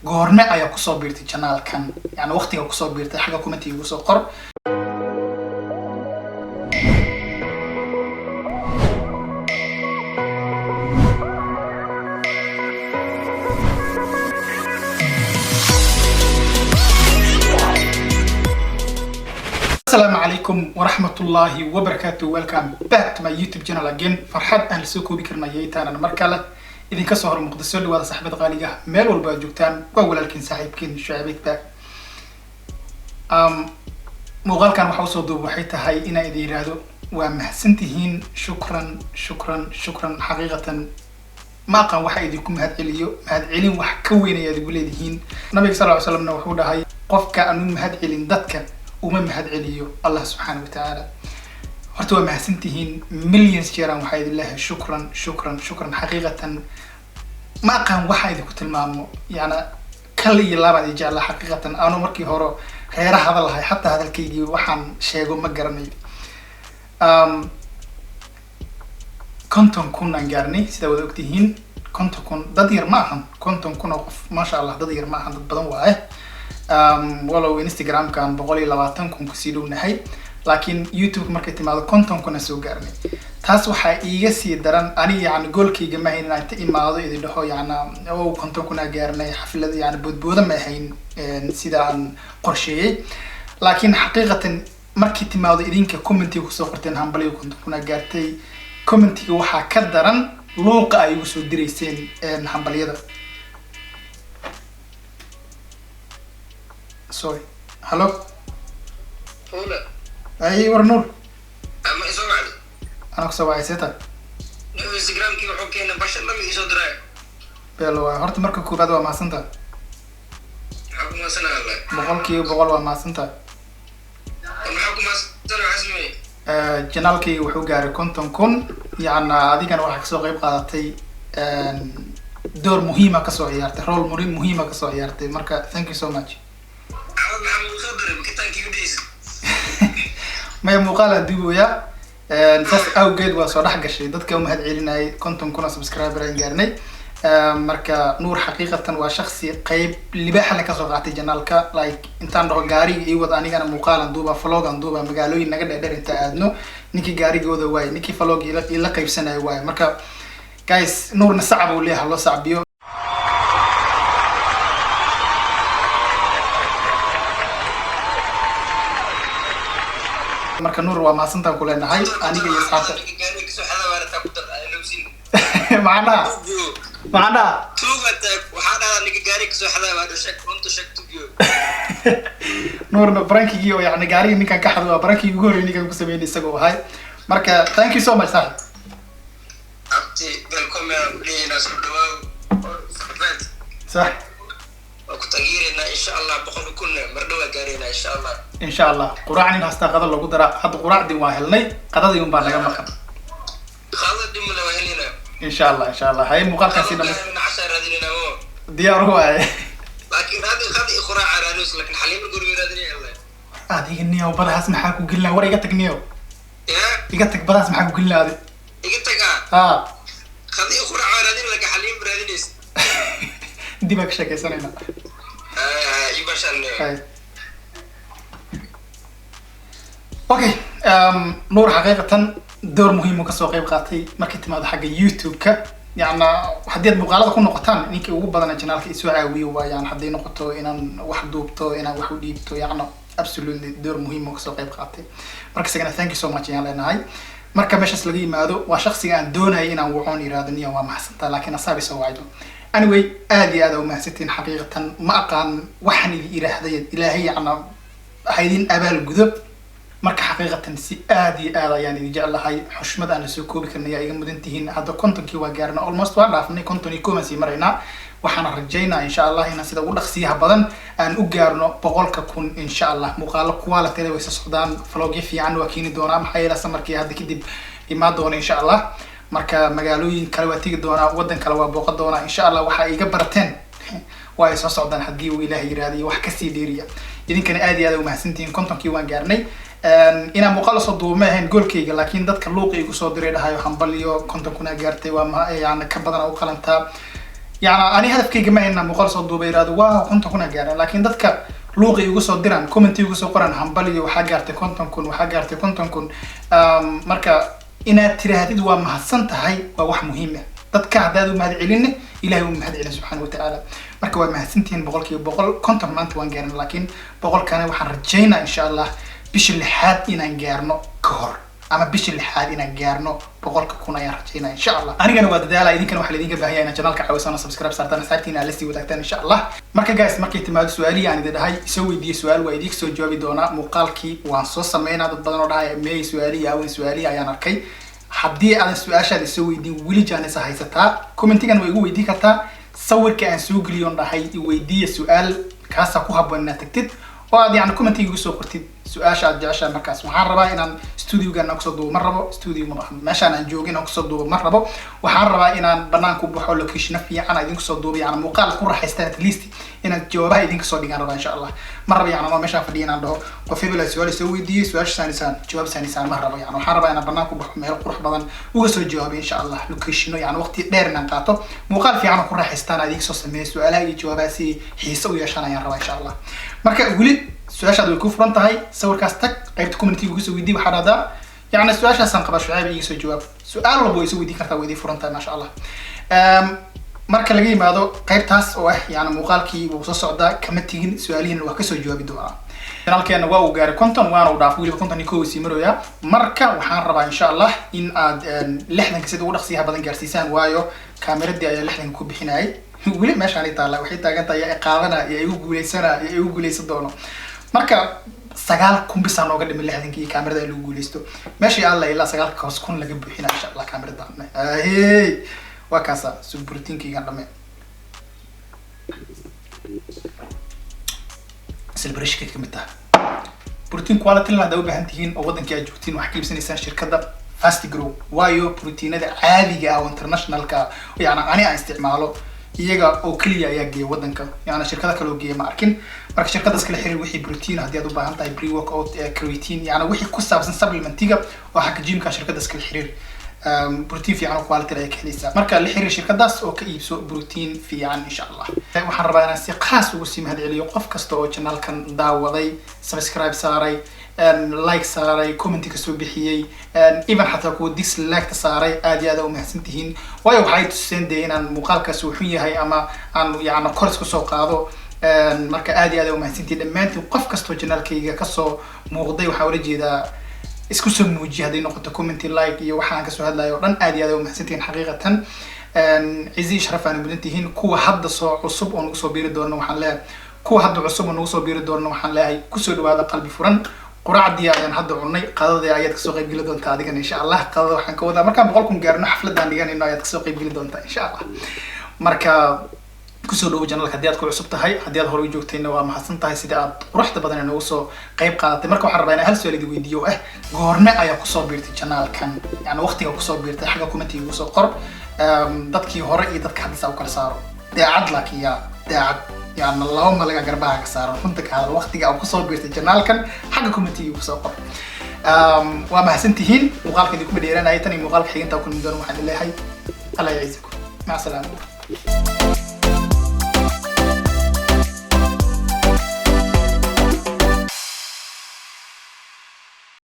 Goorme ayaa kusoo biirtay channelkan? Yani waqtiga kusoo biirtay xagga commentiga igu soo qor. Asalaamu calaykum waraxmatullaahi wabarakaatu. Welcome back to my YouTube channel again. Farxad aan lasoo koobi karin ayay taanan mar kale idinka soo hor muuqda. Soo dhawaada, saaxiibada qaaliga, meel walba aad joogtaan. Waa walaalkiin, saaxiibkiin Shucayb back. Muuqaalkan waxa usoo duuba waxay tahay inaan idin yidhaahdo waa mahadsantihiin. Shukran, shukran, shukran. Xaqiiqatan ma aqaan waxa idinku mahadceliyo. Mahadcelin wax ka weyn ayaad igu leedihiin. Nabiga sal ly slamna wuxuu dhahay, qofka aan u mahadcelin dadka, uma mahadceliyo Allah subxaana wa tacaala. Horta waa mahadsantihiin millions jeeraan. Waxaa idin leeyahay shukran, shukran, shukran. Xaqiiqatan ma aqaan waxa idinku tilmaamo. Yani kal iyo laabaan idin jeclaa. Xaqiiqatan anu markii hore reera hadal lahay, xataa hadalkaygii waxaan sheego ma garanayo. 50,000 aan gaarnay, sidaa wada ogtihiin. 50,000 dad yar ma ahan. 50,000 oo qof, maasha Allah, dad yar ma ahan, dad badan waaye. Walow Instagramkan 120,000 kusii dhownahay, laakiin YouTube markay timaado 50,000 aan soo gaarnay. Taas waxaa iiga sii daran, ani yani goalkayga ma ahayn inaan inta imaado idin dhaho yani o 50,000 aa gaarnay, xaflad yani boodbooda ma ahayn sida aan qorsheeyey. Laakiin xaqiiqatan markii timaado idinka commentiga kusoo qorteen hambaliga 50,000 aa gaartay, commentiga waxaa ka daran luuqa ay igu soo direyseen hambalyada. Sorry, hello. Hula. Ay, war Nuur. Ama isoo wacdi. Anaa kusoo wacay, seta. Instagramkii wuxuu keenay bashar dhan isoo diray. Belo waay. Horta marka koobaad waa mahadsantaha. Maxaa ku maasanaa alla? 100% waa mahadsantaha. Maxaa ku maasanaa? Waxaa sameeyey? Channelkayga wuxuu gaaray 50,000. Yacna adigana waxaa kasoo qeyb qaadatay, door muhiima kasoo ciyaartay, role muhiima kasoo ciyaartay. Marka thank you so much. Cawad maxaa lagu soo diray bikitaankii u dhaysa? Maya, muuqaalaan duubayaa, saas awgeed waa soo dhex gashay. Dadka u mahad celinayay, 50,000 oo subscriber aan gaarnay. Marka Nuur xaqiiqatan waa shaksi qeyb libaaxa le kasoo qaatay channelka. Like intaan dhaho gaariga ii wad, anigana muuqaalan duuba, vlogan duuba, magaalooyin naga dheerdheer inta aadno, ninkii gaarigooda waaye, ninkii vlog ila qaybsanayo waaye. Marka guys, Nuurna sacab uu leeyahay, loo sacbiyo. Marka Nuur, waa mahadsantaan ku leenahay aniga iyo asxaabta. Gaariga kasoo xada waarataa ku dar lowsin. Macnaha macnaha Tuuga taag waxaa dhahdaa ninka gaariga kasoo xada waa sheeg, runta sheeg, tugiyo. Nuurna prankigii oo yani gaarigii ninkan ka xado waa prankigii ugu horreeyay ninkan ku sameynay isagoo ahay. Marka thank you so much, saaxib. Abti, welcome aan ku leeyahay, soo dhawaaw. Sax. Waa ku taageeraynaa insha Allah. 100,000 mar dhawaa gaaraynaa insha Allah. Insha Allah. Quraacnin hastaa qada loogu daraa. Hadda quraacdii waa helnay, qadadii un baa naga maqan. Qaada dhimala waa helaynaa. Insha Allah, insha Allah. Haye, muuqaalkaasi dhamays. Cashaa raadinaynaa oo. Diyaar waaye. Laakiin raadi qadi quraaca raadinayso, laakiin xaliimo guriga raadinaya Allah. Adiga niyow, badahaas maxaa ku gelinaa? War iga tag niyow. Ya. Iga tag, badahaas maxaa ku gelinaa adi? Iga tagaa. Ha. Qadi quraaca raadin, laakiin xaliimo raadinaysa. Dib baa ka sheekaysanayna. Ibashan. Hay. Okay, Nuur xaqiiqatan door muhiim uu kasoo qeyb qaatay markay timaado xagga YouTube-ka. Yacna haddii aad muuqaalada ku noqotaan, ninkii ugu badana channelka isoo caawiyo waa yani hadday noqoto inaan wax duubto, inaan wax u dhiibto, yacna absolutely door muhiim uu kasoo qeyb qaatay. Marka isagana thank you so much ayaan leenahay. Marka meeshaas laga yimaado, waa shaksiga aan doonayay inaan wacoon yiraahdo niya waa mahadsantaa, laakiin asaabi soo wacdo. Anyway, aad iyo aad aa umahadsantihiin. Xaqiiqatan ma aqaan waxaan idin iraahday. Ilaahay yacna ha idin abaal gudo. Marka xaqiiqatan si aad iyo aad ayaan idin jeclahay. Xushmad aan la soo koobi karna ayaa iga mudan tihiin. Hadda 50kii waa gaarna, almost waa dhaafnay, 51 baan sii maraynaa. Waxaana rajaynaa insha Allah inaan sida ugu dhaqsiyaha badan aan u gaarno 100,000 insha Allah. Muuqaalo quality way soo socdaan, vlogyo fiican waa keeni doonaa, maxaa yeele summerkii hadda kadib imaan doona insha Allah. Marka magaalooyin kale waa tegi doonaa, waddan kale waa booqan doonaa insha Allah. Waxa iga barateen waa ay soo socdaan haddii uu Ilaahay yiraahdo, iyo wax kasii dheeriya. Idinkana aad iyo aad umahadsantihiin. 50kii waan gaarnay. Inaan muuqaal soo duubo ma ahayn goalkayga, laakiin dadka luuqa igu soo diray dhahayo hambaliyo, 50,000 aa gaartay, waa ma yani ka badan u qalantaa. Yani ani hadafkayga ma hayna muuqaal soo duuba yiraahdo waa 50,000 aa gaaran, laakiin dadka luuqi igu soo diraan, comment igu soo qoraan, hambaliyo, waxaa gaartay 50,000, waxaa gaartay 50,000. Marka inaad tiraahdid waa mahadsan tahay waa wax muhiim ah. Dadka haddaad u mahad celinne, Ilahay uu mahad celin subxaana watacaala. Marka waa mahadsantihiin 100%. 50 maanta waan gaarin, laakiin 100-kana waxaan rajaynaa insha Allah bisha lixaad inaan gaarno ka hor, ama bisha lixaad inaan gaarno 100,000 ayaan rajaynaa insha Allah. Anigana waa dadaala, idinkana waxaa laidinka baahaya inaad channelka caawisaan oo subscribe saartaan, asxaabtiina aad lasii wadaagtaan insha Allah. Marka guys, markay timaado su-aalihii aan idin dhahay isoo weydiiyey su-aal, waa idinka soo jawaabi doonaa. Muuqaalkii waan soo sameynaa. Dad badan oo dhahaya meey su-aalihii, aawen su-aalihii ayaan arkay. Haddii aadan su-aashaada isoo weydiin, weli chance haysataa. Commentigan waa igu weydiin kartaa. Sawirka aan soo geliyon dhahay iweydiiya su-aal, kaasaa ku habboon inaad tagtid oo aad yani commentiga igu soo qortid su-aasha aad jeceshahay. Markaas waxaan rabaa inaan studiogan aan kusoo duubo. Ma rabo studio, ma meeshaan aan joogin inaan kusoo duubo ma rabo. Waxaan rabaa inaan banaanka u baxo, locationa fiican aan idinku soo duubo, yani muuqaal ku raaxaystaan, at least inaan jawaabaha idinka soo dhigaan rabaa insha Allah. Ma rabo yani anoo meeshaan fadhiya inaan dhaho qof hebel aa su-aal soo weydiiyey, su-aasha saanisaan, jawaab saanisaan, ma rabo. Yani waxaan rabaa inaan banaanka u baxo, meel qurux badan uga soo jawaabo insha Allah, locationo, yani waqti dheer inaan qaato, muuqaal fiican oo ku raaxaystaan aan idinka soo sameeyo, su-aalaha iyo jawaabaha si xiise u yeeshaan ayaan rabaa insha Allah. Marka weli su-aashaad way ku furan tahay. Sawirkaas tag, qaybta commentiga ugu soo weydii. Waxaa dhahdaa yani su-aashaasaan qabaa, Shucayb iga soo jawaab. Su-aal walba way soo weydiin kartaa, way idin furan tahay maasha Allah. Marka laga yimaado qaybtaas oo ah yani muuqaalkii wuu soo socdaa, kama tigin, su-aalihiina waa kasoo jawaabi doonaa. Channelkeena waa uu gaaray 50, waana uu dhaafay, weliba 51 sii marooyaa. Marka waxaan rabaa insha Allah in aad 60-ka sida ugu dhaqsiyaha badan gaarsiisaan, waayo kaameradii ayaa 60-ka ku bixinayay. Weli meeshaan taalla, waxay taagan tahay yaa qaadana, yaa igu guuleysana, yaa igu guuleysan doono. Marka 9,000 bisaa nooga dhimay 60-kii iyo kaamerada in lagu guuleysto. Meeshii alla ilaa 9-ka hoos kun laga buuxina insha Allah kaamerada. Ahey, waa kaasa subrutiinkaygan dhame celebrationka kamid taha. Protein quality haddaa u baahan tihiin oo wadankii aad joogtiin, waxaad ka iibsanaysaan shirkadda Fast Grow, waayo proteinada caadiga ah oo internationalka yani ani aan isticmaalo iyaga oo keliya ayaa geeya wadanka, yani shirkada kale oo geeya ma arkin. Marka shirkadaas kala xiriir wixii protein haddii aad u baahan tahay, pre workout, creatine, yani wixii ku saabsan supplementiga oo xagga gymka, shirkadaas kala xiriir. Protein fiican oo quality ayaa ka helaysaa. Marka la xiriir shirkadaas oo ka iibso protein fiican insha Allah. Waxaan rabaa inaan si khaas ugu sii mahad celiyo qof kasta oo channelkan daawaday, subscribe saaray, like saaray, comment kasoo bixiyey, even xataa kuwa dislike saaray. Aad iyo aad u mahadsan tihiin, waayo waxay tuseen dee inaan muuqaalkaas uu xun yahay ama aan yani kor isku soo qaado. Marka aad iyo aad u mahadsantihiin dhammaantiin. Qof kastoo channelkayga kasoo muuqday, waxaa ula jeedaa isku soo muujiya, hadday noqoto comment, like iyo waxaan kasoo hadlayo o dhan, aad iyo aad u mahadsantihiin xaqiiqatan. Cizi sharaf aan mudan tihiin. Kuwa hadda soo cusub oo nagu soo biiri doona waxaan leeyahay, kuwa hadda cusub oo nagu soo biiri doona waxaan leeyahay kusoo dhawaada qalbi furan. Quraacdii ayaan hadda cunay, qadadii ayaad kasoo qayb geli doontaa adigana insha Allah. Qadada waxaan ka wadaa markaan 100,000 gaarno, xafladaan dhiganayno ayaad kasoo qayb geli doontaa insha Allah. Marka kusoo dhawo channelka haddii aad ku cusub tahay. Haddii aad hore u joogtayna, waa mahadsan tahay sidii aad quruxda badan ee noogu soo qayb qaadatay. Marka waxaan rabaa inaan hal su-aal idin weydiiyo oo ah goorme ayaa kusoo biirtay channelkan, yani waqtiga kusoo biirtay, xagga commentiga igu soo qor. Dadkii hore iyo dadka hadda saa u kala saaro daacad, laakiin yaa daacad, yani laba malaga garbaha ka saaran, runta ka hadal. Waqtiga aad kusoo biirtay channelkan xagga commentiga igu soo qor. Waa mahadsan tihiin. Muuqaalka idinkuma dheeranaya. Tan iyo muuqaalka xiginta kulmi doono, waxaan leeyahay Allah yaciisakum, maca salaama.